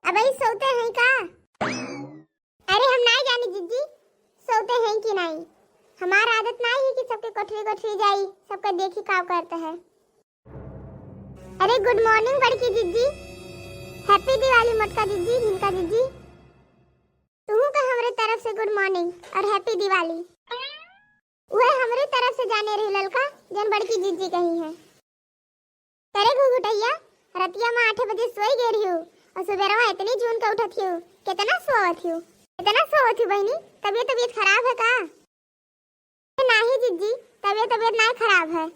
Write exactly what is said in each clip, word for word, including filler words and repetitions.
अबही सोते हैं का? अरे हम नाई जानी जिज्जी, सोते हैं कि नाई। हमार आदत नाई है कि सबके कोठरी कोठरी जाई, सबका देखी का करत है। अरे good morning बड़की जिज्जी, happy दिवाली मोटका जिज्जी, झिनका जिज्जी। तुहू का हमरे तरफ से good morning और happy दिवाली। उहे हमरे तरफ से जाने रही ललका, जन बड़की जिज्जी कही है। अरे घुघुटैया, रतिया में आठ बजे सोई गए रहियो और सुबेरवा इतनी जून का उठत हियो, कितना सोवत हियो, कितना सोवत हियो बहिनी, तबियत तबियत खराब है का? नाही जिज्जी, तबियत तबियत नाही खराब है।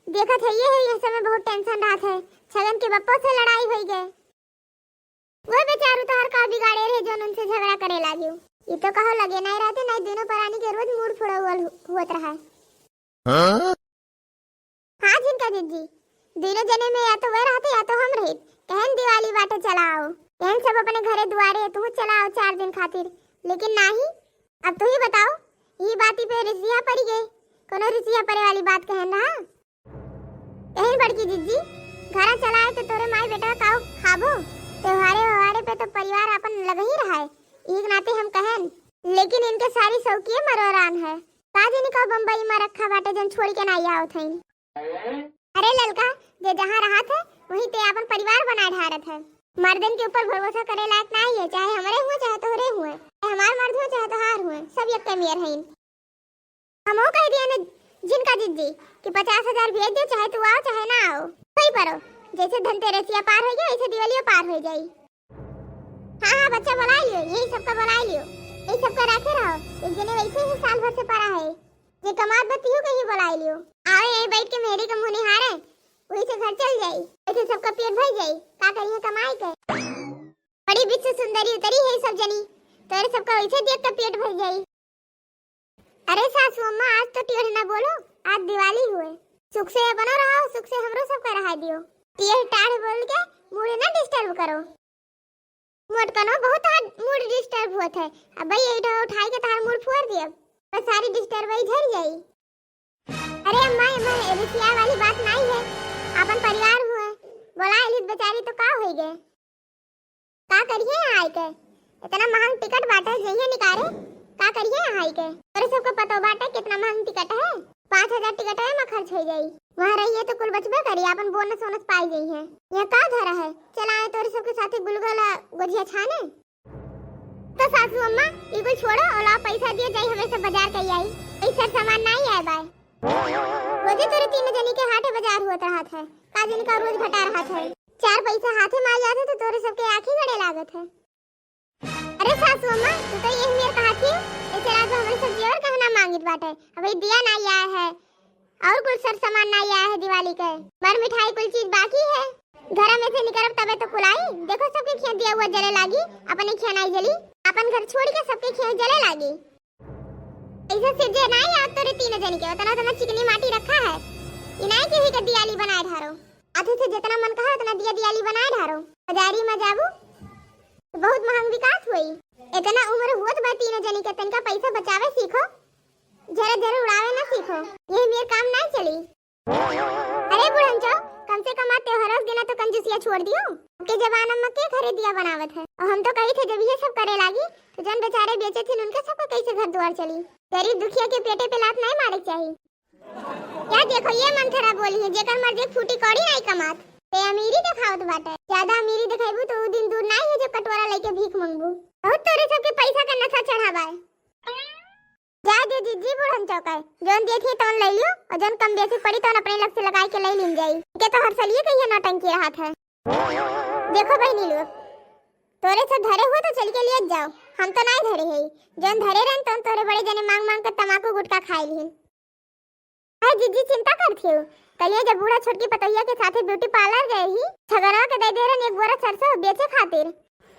देखत है ये है, यह समय बहुत tension रहत है, छगन के बप्पो से लड़ाई होई गए। वो बेचारू तोहर का बिगाड़े रहे जौन उनसे झगड़ा करे लागियो। ई तो कहो लगे नाही रहते, नाही दोनों परानी के रोज मूड़ फुड़ौल हु-, हुअत रहा है। हाँ? हाँ झिनका जिज्जी, दोनों जने में या तो वह रहते या तो हम रहित। कहन दिवाली बाटे चला आओ, कहन सब अपने घरे दुआरे तू चला आओ चार दिन खातिर, लेकिन नाही। अब तू ही बताओ, ई बाती पे रिसिया पड़ी गई, कोनो रिसिया पड़े वाली बात कहन रहा? कहिन बड़की जिज्जी, घरा चला आए तो तोरे माई बेटा का खाबो? त्योहारे व्योहारे पे तो परिवार अपन लग ही रहा है, एक नाते हम कहन, लेकिन इनके सारी सौकिये मरोरान है। का जानी का बम्बई में रखा बाटे जन छोड़ के ना आवत हईन। अरे ललका, जे जहाँ रहत है वहीं ते अपन परिवार बनाए ढारत है। मर्दन के ऊपर भरोसा करे लायक नाही है, चाहे हमरे हुए चाहे तोहरे हुए, चाहे हमार मर्द हुए चाहे तोहार हुए, सब यक्के मेर हईन। हमहू कह दिए न झिनका जिज्जी कि पचास हजार भेज दे, चाहे तू आओ चाहे ना आओ। कोई परो, जैसे धनतेरसिया पार हो गया वैसे दिवालियो पार हो जाई। हाँ हाँ बच्चा बोला लियो, यही सबका बोला लियो, यही सबका राखे रहो। एक जने वैसे ही साल भर से पड़ा है, जे कमात बा तिहू कहीं बोला लियो। आवे यही बैठ के मेरी का मुँह निहारे, वही से घर चल जाई, वैसे सबका पेट भर जाई। का करिए कमाई के? बड़ी बिच्चू सुंदरी उतरी है सब जनी, तोरे सबका वैसे देख के पेट भर जाई। अरे सासू अम्मा, आज तो टेढ़ ना बोलो, आज दिवाली हुए। सुख से अपनो रहो, सुख से हमरो सबका रहा दियो। टेढ़ टाढ़ बोल के मूड ना disturb करो। मोटकनो बहुत आज मूड disturb होत है। अब भाई एक ढो उठाई के तार मूड फोड़ दियब, बस सारी disturb ही झड़ जाई। अरे अम्मा, अम्मा, रिसिया वाली बात नहीं है, अपन परिवार हुए, बोला एलित बेचारी तो का होई गए? का करिए यहाँ आइके? इतना महंग टिकट बाटे, जइहे निकारे। का करिए यहाँ आइके? तोरे सबको पतो बाटे कितना महंग टिकट है? पाँच हजार टिकट है, में खर्च हो जाई। वहाँ रहिए तो कुल बचबे करी, अपन बोनस वोनस पाई जाई है। यहाँ का धरा है? चला आए तोरे सबके साथे गुलगुला गोजिया छाने। तो सासू अम्मा, ई कुल छोड़ो और लाओ पैसा दिए जाई, हमें सब बाजार कई आई। कोई सर सामान नहीं आए बाय। रोजे तोरे तीन जनी के हाटे बाजार हुआ रहत है, का जनी का रोज घटा रहत है। चार पैसा हाथे में आ जाते तो तोरे सबके आँखी गड़े लागत है। अरे सासू अम्मा, तू तो यही मेर कहा थी, ऐसे रात में हमरे सब जेवर गहना मांगित बाटे, अबे दिया ना आया है और कुल सर सामान ना आया है दिवाली के, मर मिठाई कुल चीज बाकी है। घर में से निकलब तबे तो कुल आई। देखो सबके खेत दिया हुआ जले लागी, अपने खेत नहीं जली, अपन घर छोड़ के सबके खेत जले लागी। ऐसा सिरजे नाई आवत तोरे तीन जन के, उतना उतना चिकनी माटी रखा है। ई नाई केही के दियाली बनाए ढारो। आथे से जितना मन कहा उतना दिया दियाली बनाए ढारो। बाजारी में जाबू तो बहुत महंग विकास होई। इतना उम्र हुअत बा तीन जनी के, तनका पैसा बचावे सीखो, झरे झरे उड़ावे ना सीखो। ये मेर काम नाई चली। अरे बुढ़न चो, कम से कम आज त्योहारों के दिना तो कंजूसिया छोड़ दियो। अब के जमाना में के घरे दिया बनावत है? और हम तो कही थे जब ये सब करे लागी तो जन बेचारे बेचे थे उनके सबका कैसे घर द्वार चली। गरीब दुखिया के पेटे पे लात नहीं मारे के चाही। क्या देखो ये मंथरा बोली है, जेकर मर्जी फूटी कौड़ी नहीं कमात, ते अमीरी दिखावत बाटे। ज्यादा अमीरी दिखाइबू तो उ दिन दूर नहीं है जब कटोरा लेके भीख मंगबू। बहुत तोरे सबके पैसा का नशा चढ़ा बाय। जा दे दीदी बूढ़न चौकाए, जौन देत ही तौन ले लियो, और जौन कम बेसी पड़ी तौन अपने लग से लगाई के ले लीन जाई। के तो हर सलिए कहिए नौटंकी रहत है। देखो बहनी लोग, तोरे सब धरे हुए तो चल के लिए जाओ, हम तो नाई धरे है। जौन धरे रहन तौन तोरे बड़े जने मांग मांग के तमाकू गुटखा खाए लिहिन। हाय जीजी चिंता करत हियो, कहिए जब बूढ़ा छोटकी पतोहिया के साथे ब्यूटी पार्लर गए ही, छगनवा के दे दे रहन एक बोरा सरसों बेचे खातिर।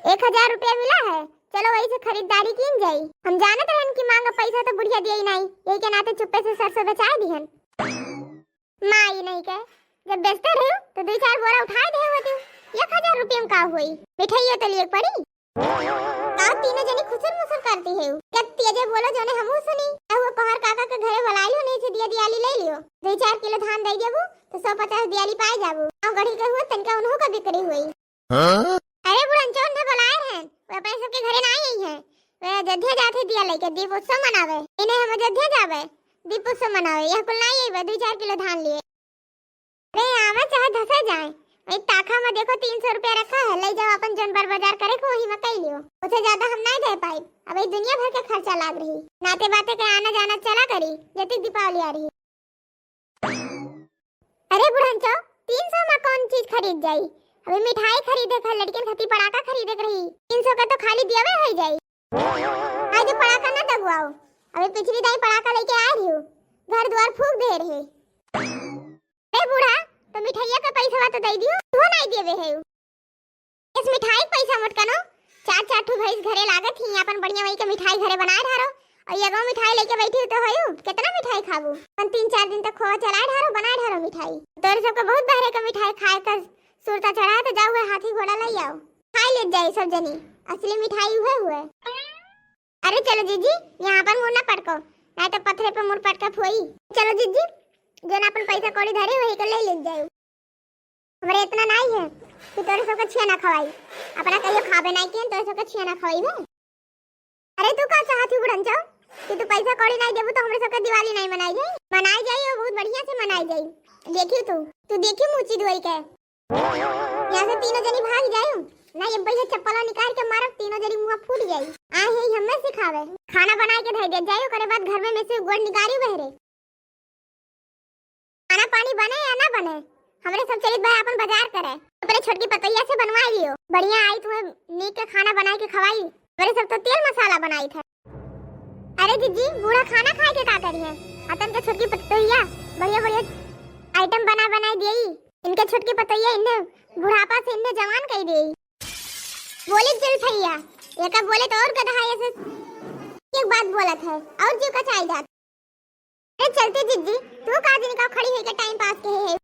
एक हजार रुपया मिला है, चलो वही से खरीदारी कीन जाई। हम जानत रहन कि मांगा पैसा तो बुढ़िया दिए ही नहीं, यही के नाते चुप्पे से सरसों बेचाए दिहन। माई नहीं के, जब बेचते रहे तो दो चार बोरा उठाए दे होती। एक हजार रुपये में का हुई, मिठाइयों तो लिए पड़ी। का तीनों जनी खुसुर मुसुर करती है? जब तेजे बोलो जोने हमहू सुनी। अब वो पहाड़ काका के घरे बुलाई लो, नहीं से दिया दियाली ले लियो। दो चार किलो धान दे देबू तो सौ पचास दियाली पाए जाबू। गाँव गढ़ी के हुए तनका उन्हों का बिक्री हुई। हाँ? अरे बुढ़न चौन थे बोलाए रहे, वे अपने सबके घरे ना आई है। वे अयोध्या जात है दिया लेके दीप उत्सव मनावे। इन्हें हम अयोध्या जावे, दीप उत्सव मनावे। यह कुल ना आई बा, दो चार किलो धान लिए। अरे आवे चाहे धसे जाए, वही ताखा में देखो तीन सौ रुपया रखा है, ले जाओ अपन जौन बर बाजार करे को वही में कई लियो। उसे ज्यादा हम नहीं दे पाई, अब ये दुनिया भर के खर्चा लाग रही। नाते बाते के आना जाना चला करी, जतिक दीपावली आ रही। अरे बुढ़न चौ, तीन सौ में कौन चीज खरीद जाई? अभी मिठाई खरीदे के है, लड़कियन खातिर पड़ाका खरीदे के रही, तीन सौ का तो खाली दियावे हो जाई। आज पड़ाका ना दगवाओ, अभी पिछली दाई पड़ाका लेके आ रही हूँ, घर द्वार फूक दे रहे। अरे बूढ़ा, तो मिठाइया का पैसा तो दे दियो, तू नहीं देवे है। इस मिठाई के पैसा मोटकनो, चार चार ठो भैंस घरे लागत ही, अपन बढ़िया वही के मिठाई घरे बनाए ढारो। और ये गाँव मिठाई लेके बैठी हो तो होयू, कितना मिठाई खाबू? अपन तीन चार दिन तक खोआ चलाए ढारो, बनाए ढारो मिठाई। तोरे सबके बहुत बहरे का मिठाई खाए का सुरता चढ़ा है, तो जाओ वह हाथी घोड़ा ले आओ, खाई ले जाए सब जनी। असली मिठाई हुए हुए। अरे चलो जीजी, यहाँ पर मुड़ ना पटको, नहीं तो पत्थरे पर मुड़ पटका फोई। चलो जीजी, जो ना अपन पैसा कौड़ी धरे वही के ले ले जाए। हमरे इतना नाई है कि तोरे सबके छिया ना खवाई। अपना कहियो खाबे नाई किहन, तोरे सबके छिया ना खवाई बे। अरे तू का चाहत ही बुढ़न चौ कि तू पैसा कौड़ी नाई देबू तो हमरे सबके दिवाली नाई मनाई जाई? मनाई जाई और बहुत बढ़िया से मनाई जाई। देखी तू, तू देखी मुची दुआई के। यहाँ से तीनों जनी भाग जायू, नाई अब भैया चप्पला निकाल के मारब, तीनों जनी मुँह फूट जाई। आए है हमें सिखावे, खाना बनाए के धई दे जायू, करे बाद घर में, में से गोड़ निकाली बहरे। खाना पानी बने या ना बने, हमरे सब चलित भाई अपन बाजार करे, अपने छोटकी पतोहिया से बनवाई लियो। बढ़िया आई तुम्हें नीक के खाना बनाई के खवाई। हमरे सब तो तेल मसाला बनाई थे। अरे जीजी, बूढ़ा खाना खाए के का करी है? अतन के छोटकी पतोहिया बढ़िया बढ़िया आइटम बना बनाई देई। इनके छोटकी पतोहिया इन्हें बुढ़ापा से इन्हें जवान कई देई। बोली जुल्फैया, एका बोले तो और गधा है ऐसे एक बात बोलत है और जीव का चाल जात। अरे चलते जिज्जी, तू का दिन का खड़ी होइके टाइम पास के है?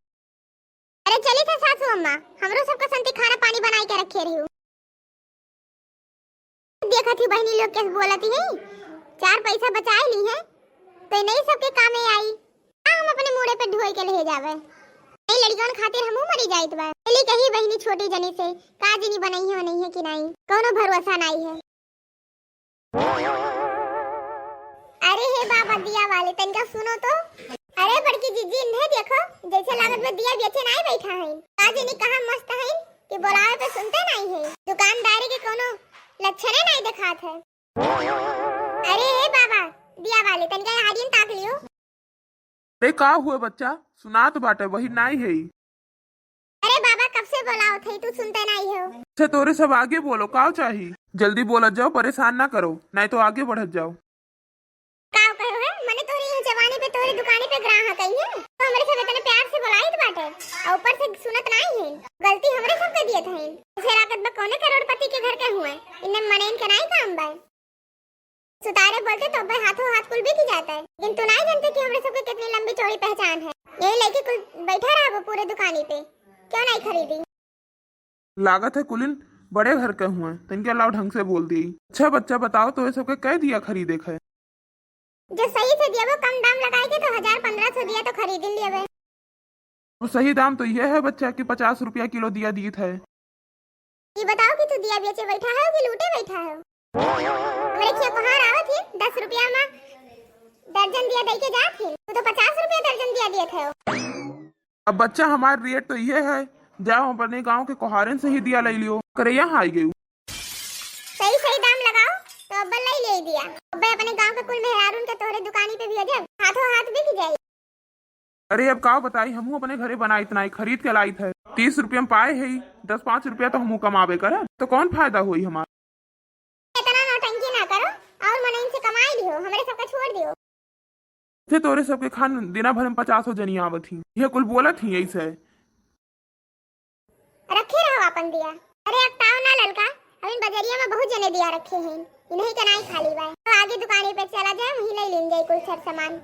अरे चली थे सासू अम्मा, हमरो सबका संती खाना पानी बनाई के रखे रही। देखत ही बहनी लोग कैसे बोलत ही, चार पैसा बचाए ली है तो नहीं सबके कामे आई। का हम अपने मूड़े पे ढोई के ले जावे? नहीं लड़कन खातिर हमू मरी जाइत बा। चली कही बहनी छोटी जनी से, का जनी बनई है नहीं है कि नहीं, कौनो भरोसा नहीं है। अरे हे बाबा दिया वाले, तनिका सुनो तो। अरे बड़की जीजी, इन्हें देखो, जैसे लागत बा दिया बेचे नाई बैठा है। का जानी कहाँ मस्त है कि बोलावे पे सुनते नाई है। दुकानदारी के कोनो लक्षणे नाई देखात है। अरे हे बाबा दिया वाले, तनिका हारियन ताक लियो। अरे का हुए बच्चा, सुनात बाटे, वही नाई है। अरे बाबा, कब से बोलावत है, तू सुनते नाई हो। अच्छा, तोरे सब आगे बोलो, का चाही? जल्दी बोलत जाओ, परेशान ना करो, नाई तो आगे बढ़त जाओ। का कहो है? मने तोरे यहाँ जवानी पे तोरे दुकानी पे ग्राहक आई है, तो हमरे सब इतने प्यार से बोलाइत बाटे, और ऊपर से सुनत नाई है, गलती हमरे सब के दियत है। ऐसे लागत बा कौने करोड़पति के घर के हुए, इन्ने मने इनके नाई काम बा। सुतारे बोलते तो अब्बे हाथों हाथ कुल बिक जाता है, लेकिन तू नाई जानते कि हमरे सबके कितनी लंबी चौड़ी पहचान है। यही लेके कुल बैठा रहा वो पूरे दुकानी पे, क्यों नाई खरीदी? लागत है कुलिन बड़े घर के हुए, तनिके अलाव ढंग से बोल दी। अच्छा बच्चा बताओ, तो ये सबके कै दिया खरीदे के है? जो सही से दिया वो कम दाम लगाए के तो हजार पन्द्रह सौ दिया तो खरीद ही लिया। तो सही दाम तो ये है बच्चा कि पचास रुपया किलो दिया दीत है। ये बताओ कि तू दिया बेचे बैठा है कि लूटे बैठा है? हमरे खिया कोहार आवत ही, दस रुपया में दर्जन दिया दे के जात ही, तू तो पचास रुपया दर्जन दिया दिए थे। अब बच्चा हमार रेट तो ये है, जाओ अपने गांव के कोहारन से ही दिया ले लियो, करे यहाँ आई गयू। सही सही दाम लगाओ तो अब्बे ले ले दिया, अब्बे अपने गांव के कुल मेहरारून के तोहरे दुकानी पे भेजब, हाथों हाथ बिक जाई। अरे अब का बताई, हमहू अपने घरे बनाइत नाई, खरीद के लाइत है। तीस रुपया में पाए है, दस पाँच रुपया तो हमहू कमावे करब, तो कौन फायदा होई हमार? इतना नौटंकी ना करो, और मनइन से कमाई लियो, हमरे सबके छोड़ दियो। से तोरे सबके खान दिना भर में पचासो जनी आवत ही, ये कुल बोलत ही ऐसे। रखे रहो अपन दिया। अरे अकताओ ना ललका, अभी बजरिया में बहुत जने दिया रखे हैं, इन्हीं के नाई खाली बा। तो आगे दुकाने पे चला जाए, वहीं ले लेन जाए कुल सर सामान।